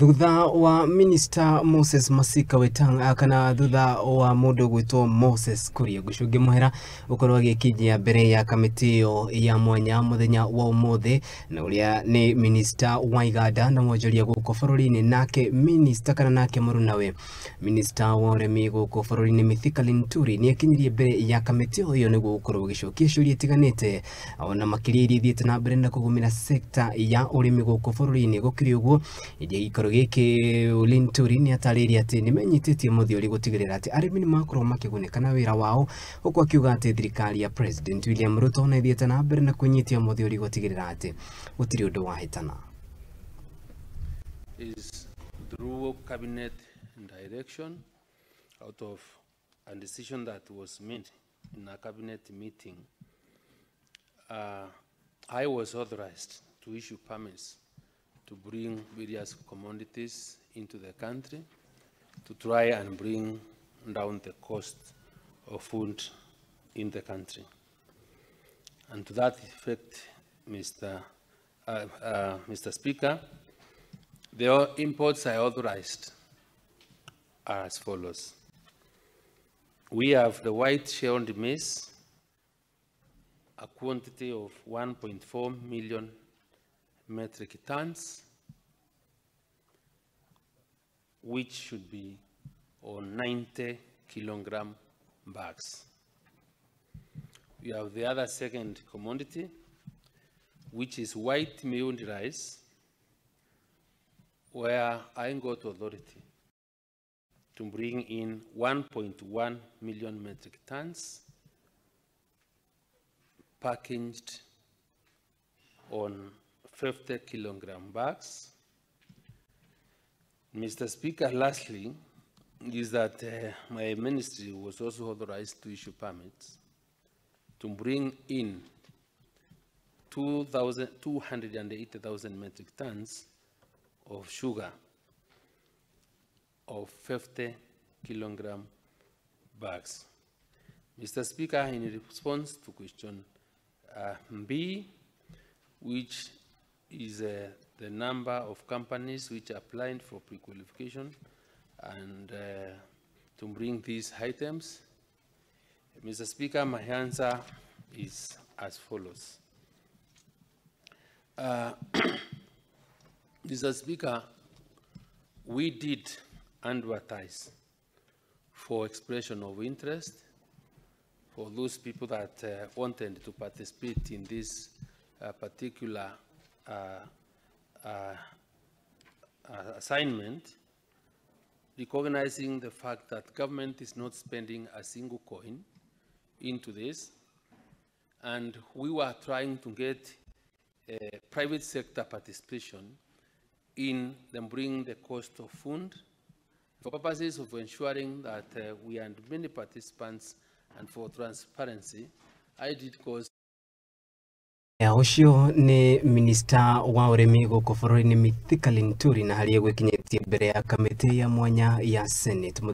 Thutha wa Minister Moses Masika Wetangula kana thutha wa mundu gwitwo Moses Kuria Gucungi Muhera gukorwo agikinyia mbere ya kamiti iyo ya mwanya muthenya wa umuthi, na uria ni Minister wa iganda na mwonjoria guku bururi-ini, nake Minister kana nake murunawe Minister wa urimi guku bururi-ini Mithika Linturi ni akinyirie mbere ya kamiti iyo niguo gukorwo gicokia ciũria itiganite ona makiria iria ithiĩte na mbere na kugumira sekta ya urimi guku bururi-ini. Gukiri uguo gĩikaro gĩkĩ Linturi nĩ atarĩirie atĩ nĩ menyitĩtie mũthiori gũtigĩrĩra atĩ arĩmi nĩ makorwo makĩgunĩka na wĩra wao, huku akiuga atĩ thirikari ya President William Ruto nĩ ĩthiĩte na mbere na kwĩnyitia mũthiori gũtigĩrĩra atĩ gũtirĩ ũndũ wahĩtana. Is through cabinet direction out of a decision that was made in a cabinet meeting, I was authorized to issue permits to bring various commodities into the country to try and bring down the cost of food in the country. And to that effect, Mr. Speaker, the imports I authorized are as follows. We have the white shelled maize, a quantity of 1.4 million metric tons, which should be on 90 kilogram bags. We have the other second commodity, which is white milled rice, where I got authority to bring in 1.1 million metric tons packaged on 50 kilogram bags. Mr. Speaker, lastly, is that my ministry was also authorized to issue permits to bring in 280,000 metric tons of sugar of 50 kilogram bags. Mr. Speaker, in response to question B, which is the number of companies which applied for pre-qualification and to bring these items, Mr. Speaker, my answer is as follows. Mr. Speaker, we did advertise for expression of interest for those people that wanted to participate in this particular assignment, recognizing the fact that government is not spending a single coin into this, and we were trying to get private sector participation in them bringing the cost of food for purposes of ensuring that we had many participants and for transparency. I did cause. Ucio ni Minister wa urimi guku bururi-ini Mithika Linturi, na haria gwikinyitie mbere ya kamiti ya mwanya ya Senate.